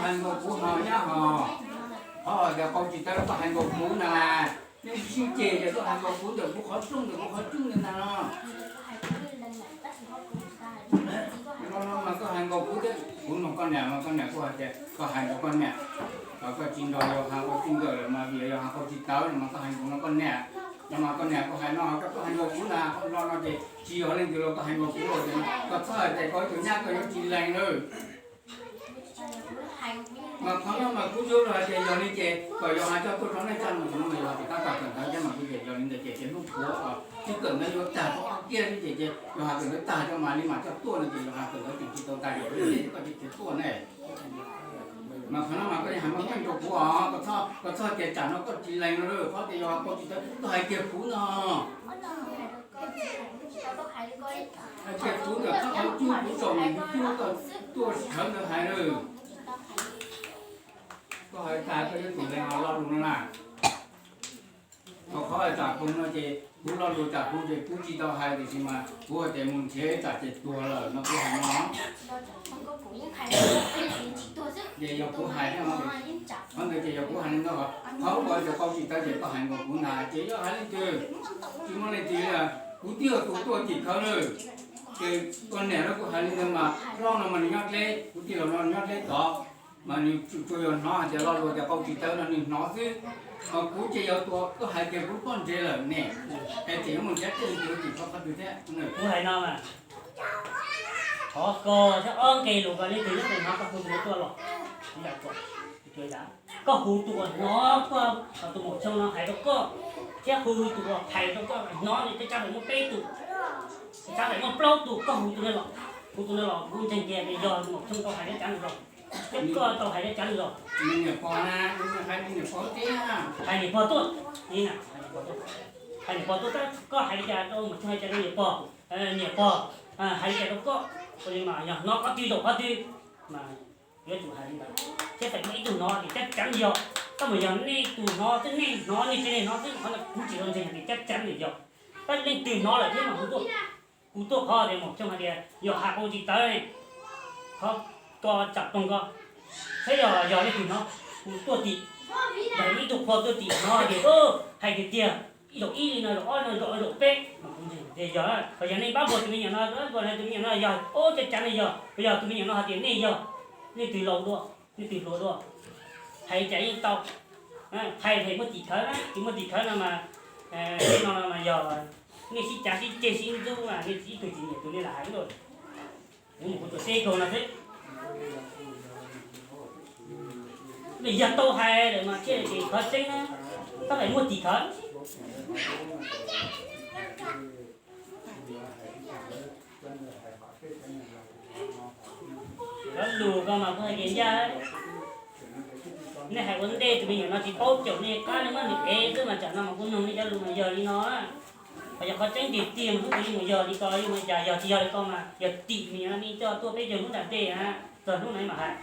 Hais nkaus kuv ho nyab ho, qhov tias qau tsis tawv koj hais nkaus kuv na. Nej sib ceg ces koj hais nkaus kuv ntawm kuv qhov rooj ntawm kuv qhov rooj ntawm na no. Los no mas koj hais nkaus kuv thiab, kuv nug koj niam mas koj niam kuj hais tias koj hais nkaus koj niam. Koj tsis nrog Yauhas ua txij nkawm lawm mas vim Yauhas qau tsis tawv no mas koj hais nkaus no koj niam. Los mas koj niam kuj hais no koj hais nkaus kuv na, los no ces tsis yog leej twg los koj hais nkaus kuv los ces koj txhob hais tias koj ib tug nyab koj yuav tsis lees lawm. Mas qhov no mas kuv yuav los hais tias yog li ces kom Yauhas coj tuaj rau nej txaj no, no mas Yauhas tsis tab tom kawm ntawv thiab mas kuv tias yog li ntawd ces ces hnub puav uas twb kawm ntawv yuav tag rau ob kiab xwb ces ces Yauhas kawm ntawv tag rau mas li mam coj tuaj no ces Yauhas kawm ntawv tseem tsis tau tag ces koj tsis tuaj ne. Mas qhov no mas koj yeej hais meej meej rau kuv os, koj txhob tias tsam no koj tsis lees no, qhov tias Yauhas qau tsis tawv koj hais kiag kuv no. Hais kiag kuv ntawm qab qhov cub kuv tsom mus kuv cub koj tuaj sawv ntawd hais lawm. Koj hais tag koj yuav tsum lees los lus no na. Thaum qhov tsam koog no ces kuv lo lus tsam koog ces kuv tsis tau hais tiam sis mas kuv hais tias mus nrhiav tsam ces tuag lawm no kuv hais no. Ces yog kuv hais thiab, qhov ntawd ces yog kuv hais li ntawd, qhov uas cov qau tsis tawv ces koj hais nkaus kuv ntag ces yog hais leej twg, tsis muaj leej twg, kuv twb yog tus tuaj tim khawv lawm. Ces koj niam no kuj hais li ntawd mas, hlob no mas nws nyob dleb, kuv tij laug no nws nyob dleb tod, mas nws tsuas yog hnov hais tias lo lus tias qau tsis tawv no nws hnov xwb. Ho kuv ces yog tus tuaj hais tias kuv lub pob ntseg lawm ne, es tseem yuav mus nrhiav tej leej twg tim khawv qhov twg thiab. Kuv hais no mas, thov koj thiab ob nqe lus kom leej twg nyob tes hnov koj hu tus no tuaj los. Koj hu tus uas hnov koj, tus maum Xyooj no hais rau koj, thiab hu tus uas hais rau koj hnov, nws tej tsab ntawm muaj peb tus, tsab ntawm muaj plaub tus, koj hu tus no los. Hu tus no los kuv ntseeg tias yog tus maum Xyooj tau hais tej tsab ntawd los, thiab koj tau hais tej tsab ntawd los. Hais niam pog tuaj, hais niam pog tuaj, hais niam pog tuaj, koj hais li cas rau maum Xyooj, hais li cas rau niam pog, niam pog, hais li cas rau koj, ua li mas yog hnov qhov twg zaum qhov twg mas yuav tsum hais li ntawd, thiab feem ib tug hnov ces cab cav yog, tab mus yog nej tus hnov xwb, nej hnov nej tsev neeg hnov xwb, qhov no kuv tsis tau ntseeg hais tias cab cav nws yog, tab leej twg hnov lawm thiab mas hu tuaj. Kuv tuaj qhov tias maum Xyooj hais tias yog hais qau tsis tawv ne, qhov ko tsam toog ko, thiab yog, yog leej twg hnov, kuv tuaj tim, yog ib tug qhua tuaj tim hnov tias hais tiag tiag, ib zaug ib li no zaum ob no zaum zaum peb mas kuv ntseeg tias yog, ho yog nej pab npuag tus me nyuam no, npuag tus me nyuam no yog, ub, cab cav no yog, yog tus me nyuam no hais tias nej yog, nej twg laus dua, nej twg hluas dua, hais cas yeej tau, hais phem muaj tim khawv na, tsis muaj tim khawv no mas, no no mas yog nej sib cav sib ceg sib ntxub, nej ib tug tsis nyiam tus nej lam hais ub. Kuv mus kuv tuam teb kaug no xwb. Nws yog tau hais lawm mas thiaj li qhov tseeb na, tab sis muaj tim khawv. Cov lus ko mas kuv hais tias ncaj, nej hais ua ntej tus me nyuam no tsis paub caum nej qab, nej muab nws ev xwb mas tsam no mas kuv nug nej cov lus mas yog li no. Ho yog qhov tseeb tiag tiag mas hnub twg yeej mus yog li ko, yeej mus cas yog tsis yog li ko mas yog tim me nyuam no nej coj tuaj peb caug hnub nram ntej na, txog hnub no mam hais.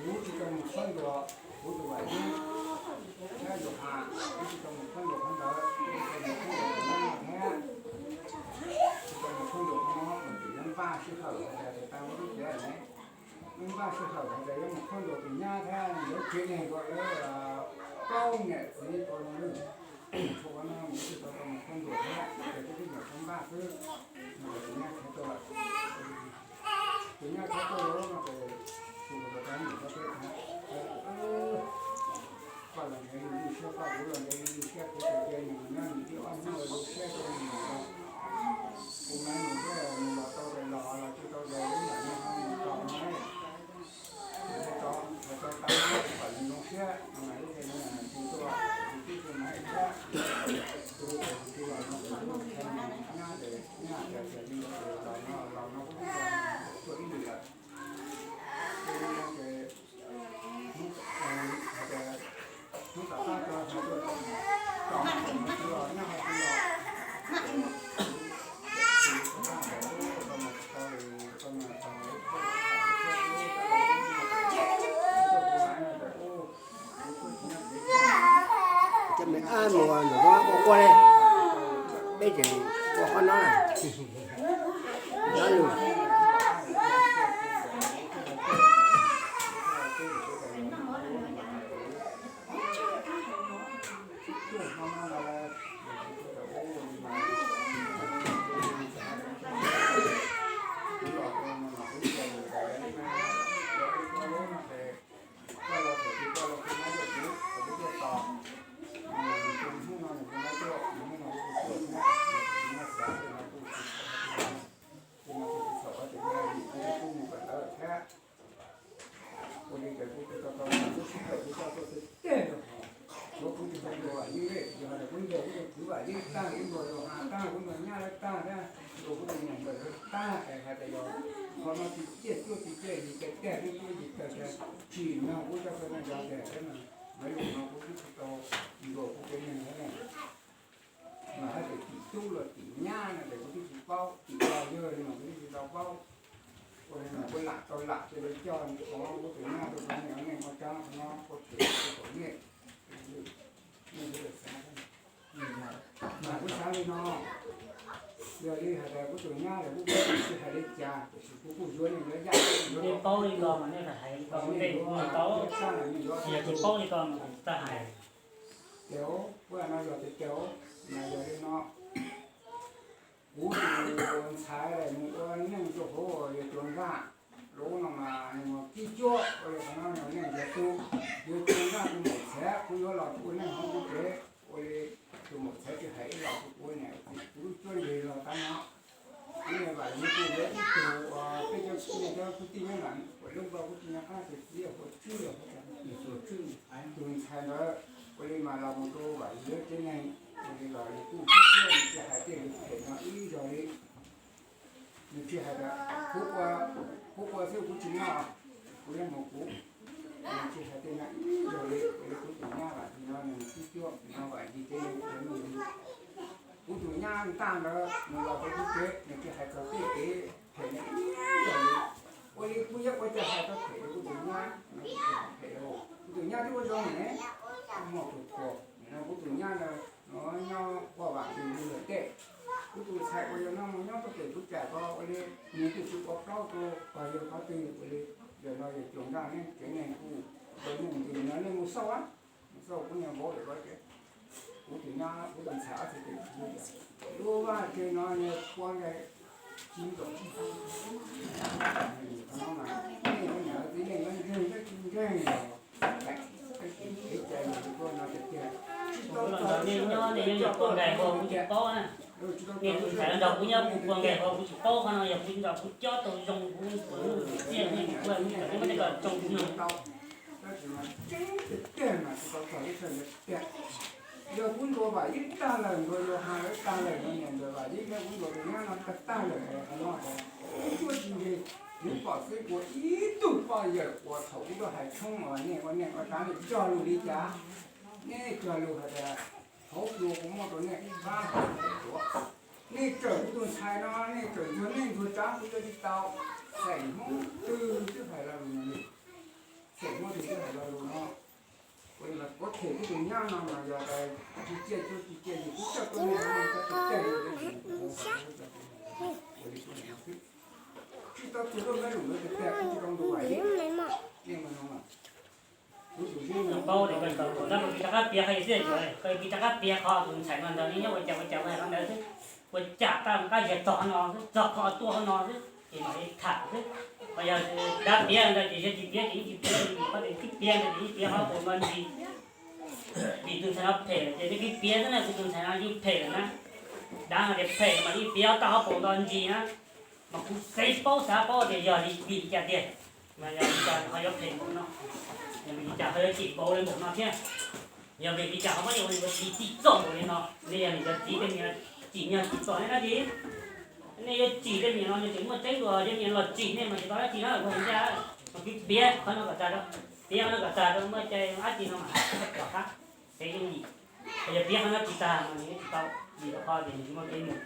Kuv tsis tau mus khaub ntuas kuv tus vam yeeb thiab Yauhas, kuv tsis tau mus khaub ntuas qhov ntawd, kuv tsis tau mus khaub ntuas tus nyab no thiab, tsis tau mus khaub ntuas qhov no, tus nyab npaj sij hawm hais tias tus tau lub tsev ne, npaj sij hawm hais tias yuav mus khaub ntuas tus nyab thiab, yuav tsev neeg dua, yuav plaub niam txiv dua no, thaum no mus tsis tau tau mus khaub ntuas thiab, ces twb tib nyuam tau npaj xwb, tus nyab khiav tuaj lawm. Tus nyab khiav tuaj lawm no ces tus uas tau num rau peb hais, koj los ntev li siab, koj kuv los ntev li siab, kuv tus cia nws nyob nws ib ob hnub zoo siab rau nws los, kuv mas nws thiaj nws los tau ces los, los tsis tau ces ib yam nws ho mus tom no, hais tau tas kuv kom nws zoo siab no mas ib ce nws tsis tuaj, tus tib tug mas ib thiab, tus tus los no kuv nyab ces nyab tias tias li los no, los no kuv tuaj ib lwm lawm. Ces hnub, hais tias hnub tom qab tso hais tuaj, tom mus tseem mus tsis los, nyab ho tsis los, Ab, mus ua ntawm no ua qua li, peb tseem ua qhov no na. Nyob lus. Ua li ntawd kuv tau tau kuv sib tawm kuv tau tau teg rau hauv, kuv tsis tau ntuas vam yeej li, yog hais tias kuv ntuas kuv tus kwv vam yeej tag, kuv ntuas yus has tag, kuv ntuas nyab lawv tag thiab, ntuas kuv tus niam ntxawm lawv tag es hais tias yog qhov no tsis ciaj cuab tsis ciaj yig, tiag tiag twb cuab yig tag tiag, tsim nyog kuv tau tau ntuas tiag thiab mas, mas lus no kuv twb tsis tau ntuas kuv tsev neeg thiab ne. Mas hais tias tim tub los tim nyab no ces kuv twb tsis paub, tim pog yawg li mas kuv twb tsis tau paub. Ua li mas kuv lam tau lam ces lawv cog qhov kuv tus nyab rau qhov nej, nej ua tsaug qhov no kuv them kuv tom nej. Nej xav, mas kuv xav li no, yog li hais tias kuv tus nyab los kuv tsis hais li cas, tiam sis kuv kuj yuav nej lawv yaj, kuv yuav nej paub li ko mas nej hais li ko, nej yuav tau, yog tsis paub li ko mas kuv tsis tau hais. Ces kuv no yog tias ces mas yog li no, kuv tus ntxhais mus ua neej rau hauv yawg Tsuas Ntaj lub no mas nws mus kib cuab ua li qhov no yog neej ntiav tub, yawg Tsuas Ntaj tus maum txhais kuv yuav los ua neej hauv kuv tsev, ua li tus maum txhais tsis hais ib los kuv ua niam kuv lub cuab ntseg los tab no. Kuv niam vam li kuj yuav ib tug uas peb cov kwv tij nyob ntawm Huam Looj Npau kuj tsis nco qab tias txiv yog Huam Tswb los tus ntxhais ntawd, ua li mas los mus rau vam li lawv tsev neeg, ua li los nws kuj tsis cuab, nws tsis hais tej lus phem no ib zaug li. Nws tsis hais tias kuv ua, kuv ua xwb kuv tsis noj, kuv yeej mus kuv, nws tsis hais tej no ib zaug li. Ua li kuv tus nyab vam li no nws tsis cuab, no vam li tsev neeg ua neej li. Kuv tus nyab ntaj ntawd nws los rau kuv tsev nws tsis hais txog tej kev phem no ib zaug li. Ua li kuv yuav ua cas hais tau phem rau kuv tus nyab no, kuv tsis hais phem rau kuv tus nyab twb ua zoo ne, muaj tus thuam no kuv tus nyab ntawd no nyob ua vam li lawm tej. Kuv tus ntxhais uas yog no mus nyob tau pem kuv tsam ko ua li nws twb tsis ua plaub rau pog yawg qhov twg ua li. Yog no yog Tsuas Ntaj nej tsev neeg kuj ua neej ntws no nej mus xauj, mus xauj kuv niag vauv lawm ko ces kuv tus nyab kuv tus ntxhais ob txhais tes lub vaj tse no nws pua nqaij tsis nkaum. Nej ua niam txiv nej yuav ntseeg thiab tsis ntseeg los, kev cai yog li koj no tiag tiag, tsis tau los nej nyob nej yeej pua nqaij hauv kuv tsis paub na. Nej tus ntxhais los nrog kuv nyob kuv pua nqaij hauv kuv tsis paub, qhov no yog kuv nrog kuv cob tau zoo kuv txiaj nej kuv tsis muaj tej ko tsoo kuv no. Tab sis mas tseeb tiag tiag mas tsis tau txog lub sij hawm ntawd tiag. Yog kuv ntuas Vam Yeeb tag lawm, ntuas Yauhas lawv tag lawm, ntuas niam ntuas Vam Yeeb, kuv ntuas tus nyab no tag tag lawm, no kuv cuab tsis ntsig. Kuv pom xwb ua ib tug poj yawm uas thaum kuv tuaj hais tshoob uas nej ua neej ua tsav nej cog lus li cas, nej cog lus hais tias hauv plua kuv muab rau nej pab hauv tuav. Nej txawm kuv tus ntxhais no, nej txawm ntxuag neej ntxuag tsav kuv yuav tsis tau. Xeem Hmoob twg twb hais lo lus no li. Xeem Hmoob twg twb hais lo lus no. Ua li mas kuv them kuv tus nyab no mas yog tias tsis ciaj cuab tsis ciaj yig, kuv coj tuaj nej no cov tus teg, ua li kuv xwb. Tsis tau txog lub npe lus ntawd tiag tiag, kuv tsis tau ntuas Vam Yeeb. Nej mus no mas, kuv tus Yeeb no paub tias koj tau tuaj, tab sis koj tsis rov qab piav qhia xwb, koj tsis rov qab piav qhov tus ntxhais no ntawd nyob ua cas ua cas ua li ntawd xwb. Ua cas tau qab ziag txog qhov no xwb, txog qhov tuaj qhov no xwb ces mam li tham xwb. Ho yog dab piav ntawd ces yog tsis piav ces yeej tsis piav li, qhov tias tsis piav ntawd ces yeej piav qhov puas nto ntsis. Vim tus ntxhais no phem ces nej twb piav xwb na, kuv tus ntxhais no yeej phem lawm na. Dab no tias phem mas yeej piav tau qhov puas nto ntsis na. Mas kuv xav paub xav paub tias yog li vim li cas tiag, mas yog li cas ho yuav phem npaum no, yog vim li cas ho yuav cem npaum li npaum no thiab, yog vim li cas ho muab cov ua txiv tsim txom npaum li no. Nej yog nws cov txiv tej niag tsim nyog tsim txom nej dab tsi? Nej yuav tsim tej niag no nws tseem muaj tseeb dua, cov niag los tsim nej mas tsis tau dab tsi na, ua li ntawd mas kuv piav qhov no kom tag rau, piav qhov no kom tag rau, muaj cai dab tsi no mas kom qab, peb yooj yim. Yog piav qhov no tsis tag mas nws tsis tau, vim rau qhov tias nws tsis muaj kev mus.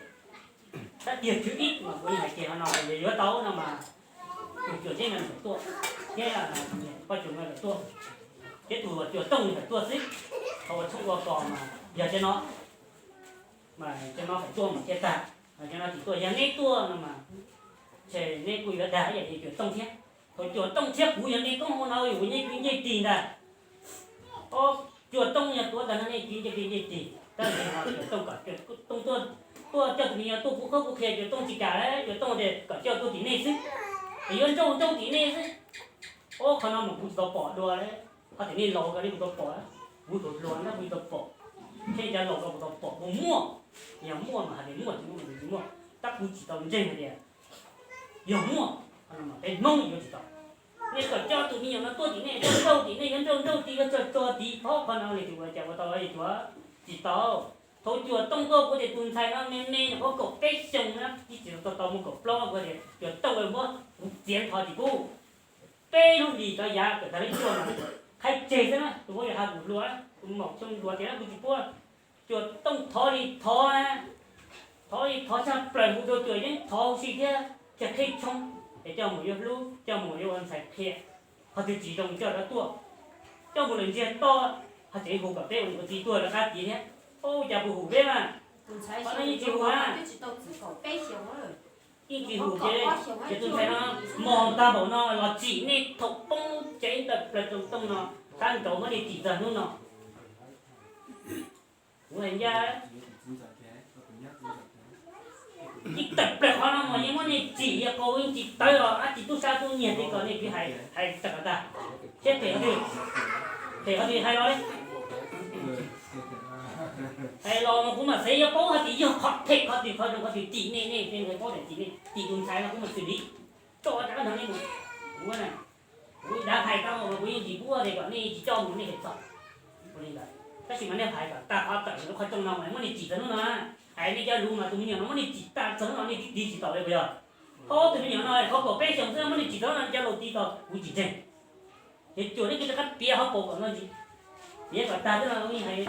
Tab tiag thwv ib mas kuv yeej hais kiag qhov no, yog yuav tau no mas tus cuam teb no nws kom tuaj, thiab poj cuam no kom tuaj, thiab tus cuam tooj nws kom tuaj xwb. Qhov uas tshoob ua kos mas yog cov no, mas cov no feem tuaj mas thiaj tag, cov no tsis tuaj. Yog neb tuaj no mas ntshe neb kuj yuav dag ib yam li Cuas Tooj thiab. Thaum Cuas Tooj thiab kuv yog nej koob hauv no yus ncej kwv ncej tij ntag. Os, Cuas Tooj yog tuav ntawm no nej kwv ncej kwv ncej tij, tab sis no Cuas Tooj kom Cuas Tooj tuaj, tuaj coj tus me nyuam tuaj kuv qhuab kuv qhia Cuas Tooj tsis kam, Cuas Tooj tias kom coj tuaj tim nej xwb, es yuav nrauj nrauj tim nej xwb. Os, qhov no mas kuv tsis tau pom dua li. Ho tias nej laus ko nej kuj tau pom, kuv hluas hluas ntawd kuv tsis tau pom, thiab cov laus ko kuv tau pom kuj muaj. Yog muaj mas hais tias muaj, tsis muaj mas tsis muaj, tab kuv tsis tau ntseeg hais tias yog muaj, peb Hmoob yuav tsis tau. Nej kom coj tus me nyuam no tuaj tim nej, yuav nrauj tim nej, yuav nrauj nrauj tim, yuav tso tso tid, thov qhov no li tus ua cas ua tau li Cuas, tsis tau. Thaum Cuas Tooj tuaj kuv tias tus ntxhais no me me nyuam qhuav kaum peb xyoos na, tsis tau tau muaj kaum plaub, kuv tias Cuas Tooj muab kuv txiav nrho tim kuv peb lub hlis rov yav kom tag lub cuaj no, qhaib tseg xwb na, tus muab yog ha kum hluas, tus maum xyoo hluas tias kuv tsis pub. Cuas Tooj thov li thov na, thov li thov tshaj plaws, hu rau Cuas Yeeb thov huv si thiab kiag qhib tshoob, es coj mus yuav hlub, coj mus yuav ua ntxhais qhia, qhov twg tsis zoo coj rov tuaj, coj mus lawm ntsiag to, ho tseem hu kom peb ua niam ua txiv tuag rov qab tid thiab. Ua cas puas hum peb mas? Qhov no yeej tsis hum na. Yeej tsis hum ces, ces tus ntxhais no mos tag npaum no los tsim nej thaum poob cev tawm plaws rau Tooj no, qab nraud muab nej tsim txog hnub no. Kuv hais ncaj, yeej tawm plaws qhov no mas yeej muab nej tsim, yog qau yeej tsis tawv los dab tsi tub sab tub nyiag li ko nej kwv hais, hais tag kom tag. Thiab phem qhov twg, phem qhov twg hais los li. Hais los mas kuv mam xav yuav paub hais tias yog qhov phem qhov twg, qhov zoo qhov twg tsim nej, nej thiaj paub tias tsim nej, tsim tus ntxhais no kuv mam xws li tso rov qab nrog nej mus. Kuv, kuv dav hais tau mas kuv yeej tsis pub tias kom nej tsis coj mus nej hais txog. Ua li ntawd tab sis mas nej hais kom tag qhov tawm lub qhov rooj no mas muab nej tsim txog hnub no, hais nej cov lus mas tus me nyuam no muab nej tsim tag txog hnub no nej tiv tsis taus li puas yog? Ob tug me nyuam no qhov kaum peb xyoos xwb muab nej tsim txog hnub no cov laus tiv tau kuv tsis ntseeg. Ces Cuas nej kuj rov qab piav hauv paus kom no ntsis, piav kom tag xwb no kuv yeej hais,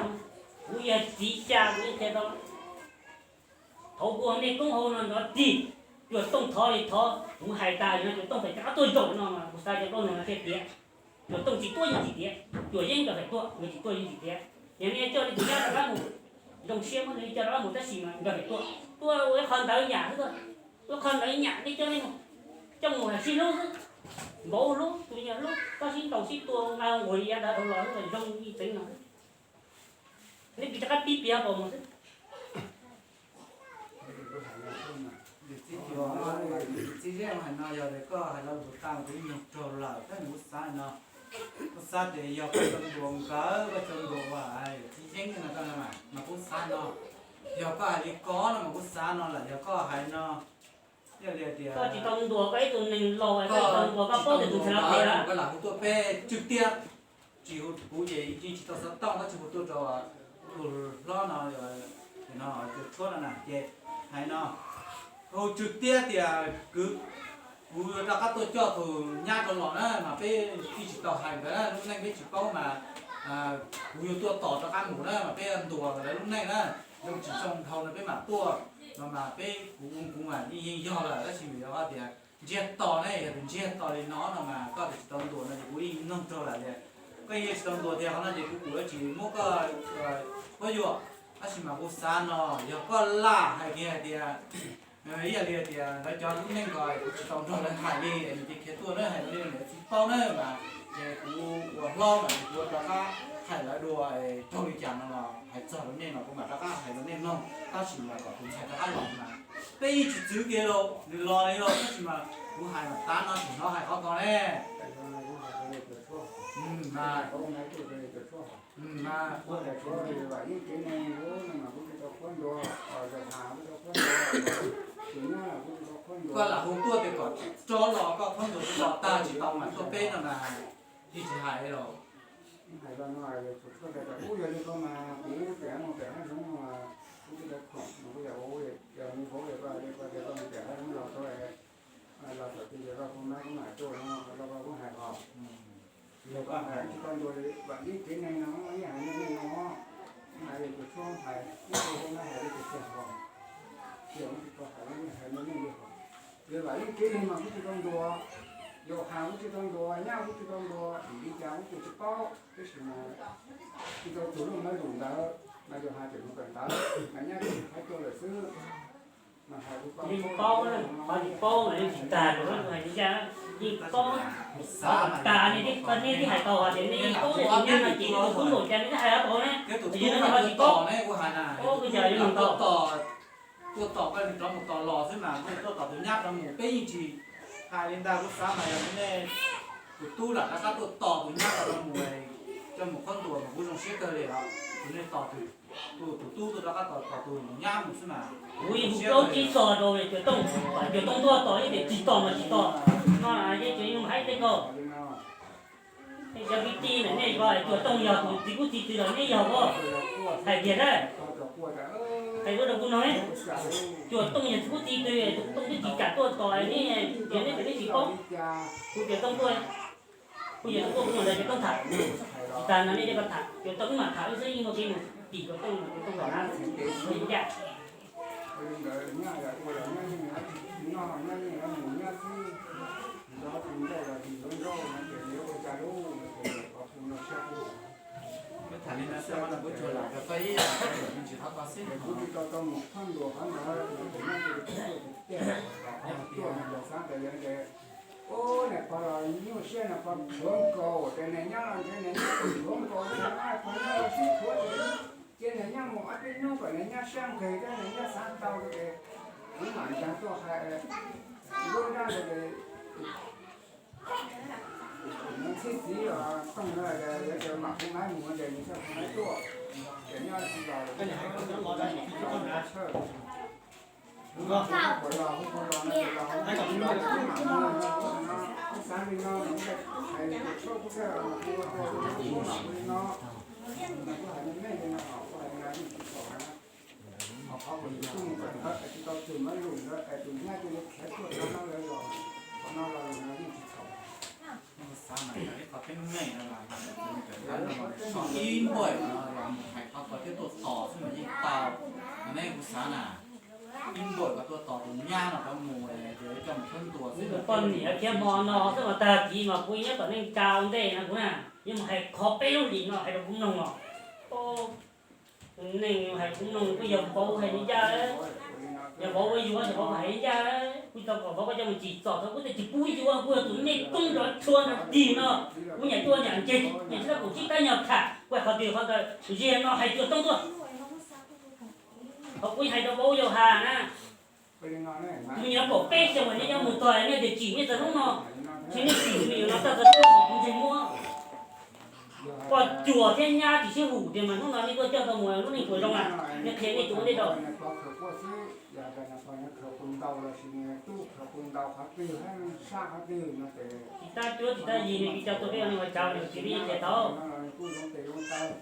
kuv yog txiv xya kuv yeej qhia tau. Thaum kuv ua nej koob hauv no ntxov tig, Cuas Tooj thov li thov, kuv hais tas no Cuas Tooj pheej rov qab tuaj zaum no mas kuv xav cov plaub ntawd no thiaj tiav. Cuas Tooj tsis tuaj yeej tsis tiav, Cuas Yeeb nkawd pheej tuaj, nkawd tsis tuaj yeej tsis tiav. Yog nej coj nej tus nyab rov qab mus, zoo siab muab nej coj rov qab mus tab sis mas nkawd pheej tuaj, tuaj ua ib qho ntawv nyam xwb, ua ib qho ntawv nyam nej coj nej mus, coj mus hais sib hlub xwb, npaum hlub tus me nyuam hlub, koj sib ntaus sib tua nqa nquas li yav ntawd dhau los xwb zoo li tseev no xwb. Nej pib rov qab pib piav hauv paus mus xwb. Txiv Zeej hais no yog tias koj hais lo lus tag kuv yeej mloog raug lawm tab sis kuv xav no, kuv xav tias yog koj cov ntuas nkawd, koj cov ntuas uas txiv Yeeb no mas kuv xav no, yog koj hais li ko no mas kuv xav no lawm yog koj hais no, yog li tias koj tsis tau ntuas koj ib tug neeg laus, koj tsis tau ntuas koj paub tias tus ntxhais no phem lawm, koj lam hu tuaj peb tswg tiab, tsis hu kuv ces yeej tsis tau xov tooj tab sis hu tuaj rau tus hlob no, no Cuas Tshuab no na ces hais no, hu tswg tiab tias kwv, kuv yuav rov qab tuaj coj tus nyab rov los na mas peb yeej tsis tau hais ntawd, lub neej peb tsis paub mas kuv yuav tuaj tos rov qab mus na mas peb ntuas lawv lub neej na, zoo tsis zoo dhau no peb mam tuaj no mas peb kuv ua kuv mas yeej yog lawm tab sis mas yog tias ntsiag to ne, yog tias ntsiag to li no no mas koj tias tsis tau ntuas no ces kuv yeej mloog raug lawm tias koj yeej tsis tau ntuas tias qhov no ces kuv kuj yuav tsis muab koj quab yuam, tab sis mas kuv xav no, yog koj lam hais kiag hais tias ib yam li hais tias lawv cov lub neej ko kuv tsis tau nrog lawv hais li es nws cia khiav tuaj na, hais li niam txiv paub na mas ces kuv ua hlob mas kuv rov qab hais lawv dua raug li cas no los hais txog rau nej no kuv mam rov qab hais rau nej mloog, tab sis mas kom tus ntxhais rov qab los mas peb yeej tsis txwv kiag los nws los li los tab sis mas kuv hais mas tab no tsis hnov hais qhov ko ne. Koj lam hu tuaj tias kom rov los koj qhuab ntuas tsis los tag tsis tau mas tuaj peb no mas yeej tsis hais li los. Hais los no, kuv yog li koj mas kuv pem mus pem hav zoov no mas kuv tsis tau khoom mas kuv yog ua yog nws vauv yog koj li koj tias koj mus pem hav zoov los tau los txog twg yog koj kuv mab kuv mam tuaj no los koj kuj hais hos. Yog koj hais tsis tau ntuas li vam ib kev neeg no ib hais neeg neeg no, hais li tus tshuab hais ib tug kuj mab hais li tus tiag hos, tias tsis tau hais li hais neeg neeg li hos. Yog vam ib kev neeg mas kuv tsis tau ntuas. Yauhas kuj tsis tau ntuas, Nyab kuj tsis tau ntuas, vim li cas kuj tsis paub, tab sis mas tsis tau txog lub mab lus ntawd, mas Yauhas tseem mus kawm ntawv, mas Nyab tseem haib tuaj lawm xwb. Yeej paub, qhov tsis paub mas yeej tsis tag, tsuas yog hais li ncaj, yeej paub. Qhov tsis tag nej twb hais tau hais tias nej yeej paub tias tus nyab no ces nej twb tub npaum cas nej twb hais tau ne, yog no nej ho tsis paub. Ua cas yuav mus tom, tuaj tom koj rov mus tom los xwb mas, tuaj tom tus nyab rov mus, peb yeej tsis hais li ntag. Kuv xav mas yog nej tus tub lam rov qab tuaj tom tus nyab rov mus, coj mus qhuab ntuas mas kuv zoo siab kawg li os. Tus nej tom tus, tus tub tuaj rov qab tom tus nyab mus xwb mas. Kuv yeej hu plaub tsib xyoo rau Cuas Tooj, Cuas Tooj tuaj tom, yeej tias tsis tom mas tsis tom no, yeej tseem yuav haib tej ko. Cov kwv tij na, nej ko Cuas Tooj yog tus txiv kub txiv tw los nej yog os? Hais tiag na, hais lus rau kuv no, Cuas Tooj yog txiv kub txiv tw, Cuas Tooj twb tsis kam tuaj tom nej, tias nej tseem tsis paub. Kuv Cuas Tooj tuaj, kuv yog tus tuaj kuv mam nrog Cuas Tooj tham, tsis tas no nej thiaj kom tham, Cuas Tooj wb mam tham wb xwb, yeej muaj kev mus tim Cuas Tooj, Cuas Tooj kom na, ncaj. Tham li no xwb, kuv tsuas lam rau koj ib yam, kuv tsis qhov ko xwb. Kuv tsis tau tau mus qhuab ntuas qhov ntawd, kuv tus nyab tus tub tuaj tus tiag, tuaj mus xav tas yog tias, ub, niam pog los nyuaj siab, niam pog dhuav nkaus, ces niam nyab los ntshe niam nyab dhuav nkaus, niam pog nyab los sib dhuav, ces cia niam nyab mus ob peb hnub kom niam nyab sab nqig thiab niam nyab xav tau ces kuv mam nkag tuaj hais lub nrab ntawd ces nws txhib txiv los Tooj no, yog tias mam hu mab mus ces nws thiaj hu mab tuaj, ces nyob tsis los, tsis los, hu puas los hu puas los no ces los, kuv xav li no, hais tias tshuab kuv thiaj hu ua rau kuv mam hu li no, kuv hais meej meej li no, kuv hais li no yeej tsis txhaum na. Ho qhov uas yus tuaj mus kawm ntawv es tsis tau txog mab lus ntawd es tus nyab cia li khiav tuaj rau no lawm los, qhov no los lus no yeej tsis txhaum. Xav mas ib qho teeb meem no mas ib npaim no los mus hais qhov ko thiab tuaj tos xwb mas yeej tau. Mas nej kuv xav na, ib npaim ko tuaj tos tus nyab no rov mus, ces coj mus thab ntuas xwb. Poj niam thiab hmo no xwb mas tag kis mas kuv nyob tom neej tsa ua ntej no kuv na, yuav mus hais qhov peb lub hlis no hais rau kuv mloog os. Tus neeg hais kuv mloog kuj yog vauv hais li ncaj, yog vauv ua yuav yog vauv hais li ncaj. Kuv tau kom vauv koj coj mus tsim txom thaum kuv twb tsis pub yuav, kuv yog tus me koob nrov tshua nrov tig no, kuv niam tuaj niam ntseg niam tsis tab kuv sib tab nyog tham, kuv hais qhov twg qhov ntawd, tus ziag no hais Cuas Tooj tuaj. Thaum kuv hais rau vauv Yauhas na, tus me nyuam kaum peb xyoo uas nej coj mus txog nej tias tsim nej txog hnub no, ntshe nej tsim tus me nyuam no txog hnub no kuv ntsej muag. Poj cuas thiab nyab tsis sib hum tias mas hnub no nej tuaj coj tau mus lub neej puas zoo na, nej qhia nej tus ua ntej rau. Tsis tab cuab tsis tab yig nws tsis tau tua peb ua neeg ua tsav nws txiv li qhia tau.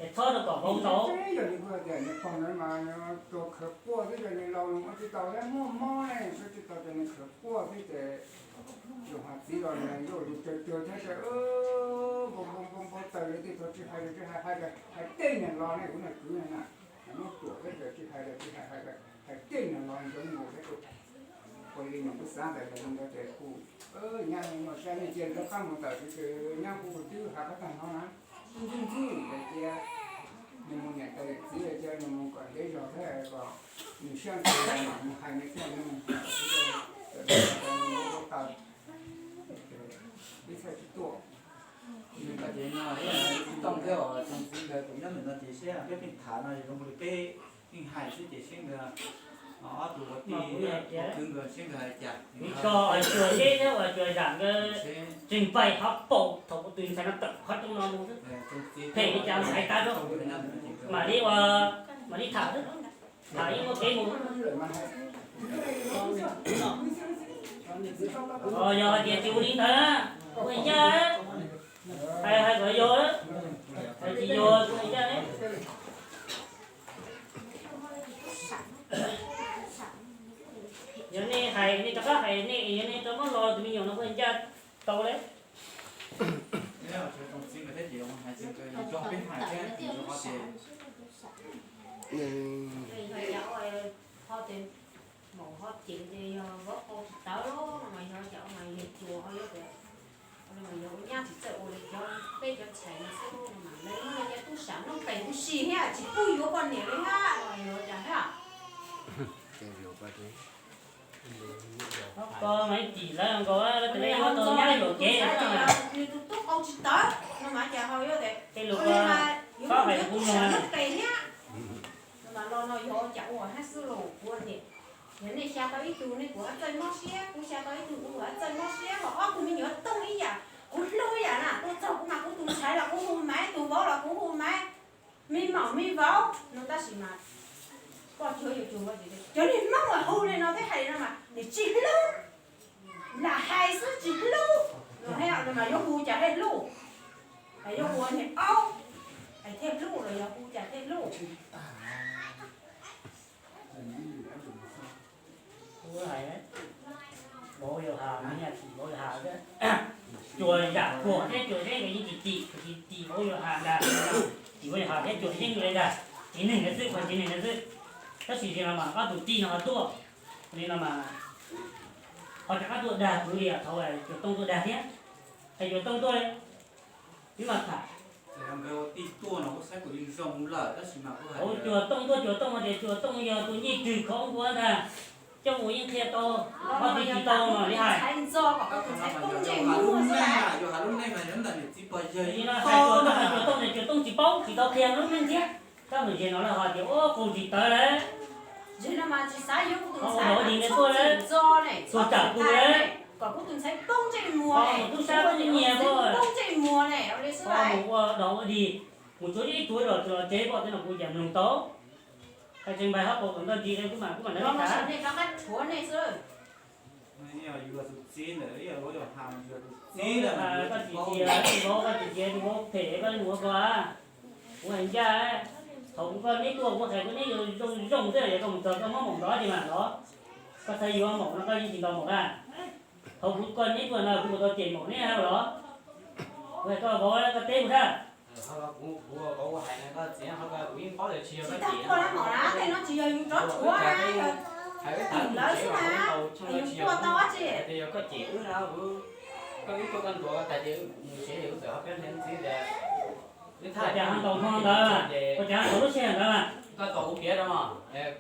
Es txhob rau kom vauv ntaus. Yog li kuj tias nws pog ntawd mas tua khawv quaj xwb ces nws laus nws ua tsis tau thiab muaj mob ne, ua tsis tau ces nws khawv quaj xwb ces yus hais txiv los nws yuav lus tsawg tsawg thiab ces npau npau npau taws li tej thaum tsis hais li tsis hais hais hais tej niag los ne kuv niag kwv ne na, muab tuam thiab ces tsis hais li tsis hais hais hais tej niag los ntxoov nkaus thiab ces ua li nyuam kuj xav ntawm yog li ntawd ces kuj nyab nyuam sab nej cia rov qab mus tawm ces nyab kuj twb hais qhov tag no na, ntxub ntxub ntawd cia nws mus niam tais txiv cia nws mus kom ntev zog thiab kom nws siab ntev los mam mus hais nws thiaj li mus tawm ib txhais tsis tuaj. Nws tas ces no ib txhais tsis tuaj thiab os, tsoom txiv ntawd tus nyob ntawm no ces siab peb pheej tham no zoo li peb pheej hais xwb ces siab ntawd ob tug ua tij kwv nkawd siab nkawd hais cas. Vim koj uas Cuas Zeb thiab uas Cuas Zam nkawd tseem pais qhov paum thaum kuv tus ntxhais no tawm qhov rooj no mus xwb. Phem li cas mus hais tag rau, mam li ua, mam li tham xwb. Tham yeej muaj kev mus. Yog hais tias tsis ua li ntawd, ua ncaj, hais hais kom yog, hais tsis yog ua ncaj. Yog nej hais nej rov qab hais nej, yog nej rov muab lo tus me nyuam no ua ncaj tau lawm. Ho ces maum ho ceev ces yog vab qau tsis tawv lawm no mas yog cas mas yog cuas ho yog tias Yuav ua nyab tsis txawj ua li cov peb cov txhais no xwb, lawv muab cov tub sam noj pem huv si thiab tsis pub yuav poj niam li thiab no yuav cas thiab. Koj mas ib tim lawv nkaus, lawv tias lawv yuav tau nyab yuam kev. Nws tus tub qau tsis tawv no mas cas ho yuav tias, yuav tus tub sam noj pem thiab. No mas los no yog cas ua hab xwb los kuv niam, yog nej xya tau ib tug nej kuv hab txawj mob siab, kuv xya tau ib tug kuv kuv hab txawj mob siab, los ob tug me nyuam toog ib yam, kuv hlub ib yam na, tuaj txog kuv mas kuv tus ntxhais los kuv hu Maiv, tus vauv los kuv hu Maiv, me maum me vauv no tab sis mas koj cuag yuav cuag cov niag Hmoob uas hu li no thiab hais li no mas nws tsis hlub, lam hais xwb tsis hlub. No mas yuav hu cas thiaj hlub? Yuav hu niag aub es thiaj hlub los yog hu cas thiaj hlub? Vauv yog has, vauv yog has, cuag yam kuam thiab cuag yeeb yeej tsis tim, tsis tim vauv yog has ntag, tim vauv yog has thiab cuag yeeb li ntag, txiv neeg ntawd xwb, kuv txiv neeg ntawd xwb. Tab sis no mas ob tug tij no ho tuaj li no mas ho rov qab tuaj dag kuv li, thaum Cuas Tooj tuaj dag thiab, es Cuas Tooj tuaj li, peb mas tham. Thaum Cuas Tooj tuaj, Cuas Tooj tias Cuas Tooj yog tus ncej twg khov nkuav ntag, coj mus yeej qhia tau, ho twb tsis tau no li hais. Li no hais Cuas Tooj, Cuas Tooj tias Cuas Tooj tsis paub tsis tau qhia lub neej thiab, koj mus zes no lawv ho tias ua qus tsis tawv lawm. Ho ua dog ua dig ntawd tuaj lawm, tuag tsam kuv lawm. Ho mus tub sab tub nyiag, ho mus ua dog ua dig, mus tsuav ib tsuav los txog los tsev pom tej no kuv cas mloog tau. Hais tseem npaig hab pom kom ntau ntsis li kuv mam, kuv mam ntawd li tas. Koj tsis tias, koj tsis tias tus vauv phem koj li mus ua koj. Kuv hais ncaj, thaum kuv koj neb tuaj kuv hais koj neb zoo zoo xwb, yog koj mus txog koj muab maum nrov ces mam nrov. Koj xav yuav maum no koj yeej tsis ntaus maum na. Thaum kuv koj neb tuaj no kuv ua tau cem maum neb los? Kuv hais koj vauv koj teb kuv sab. Kuv, kuv ua hais no koj txiv, ho kuv yeej paub tias tsis yog koj cem na, tej no tsis yog yus rov tshuav na, yog hais wb tham lawv xwb na, yus tuaj tau dab tsi? Tias yog koj cem wb no, kuv, koj wb tuaj koj ntuas koj tas ces mus tsev, kuv txawm ho piav qhia ntxiv tias wb thaj cas ho ntaus hmo ntawd, ua cas ho ntaus lub sij hawm ntawd mas koj tos kuv piav rau mas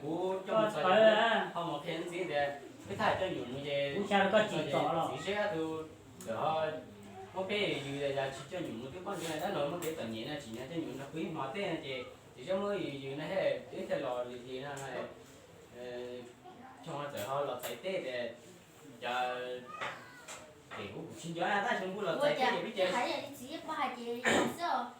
kuv coj mus txog, ho mus qhia ntxiv tias wb thaj coj nyuam mus ces kuv xya rau koj tsis txom los txiv seb tus txawm ho muab peb yws yws tias yog tsis coj nyuam mus twb paub ntsoov dab laug muab kev txom nyem no tsim nyog coj nyuam nrog pw ib hmo tej no ces txiv seb muab yws yws no thiaj, wb thiaj los lim hli no no. Xyoo txawm ho los txhais teb tias cov, ces kuv kuv tsis nco tab xyoo kuj los txhais teb ces peb ces hais li txiv pog hais ces yog xwb.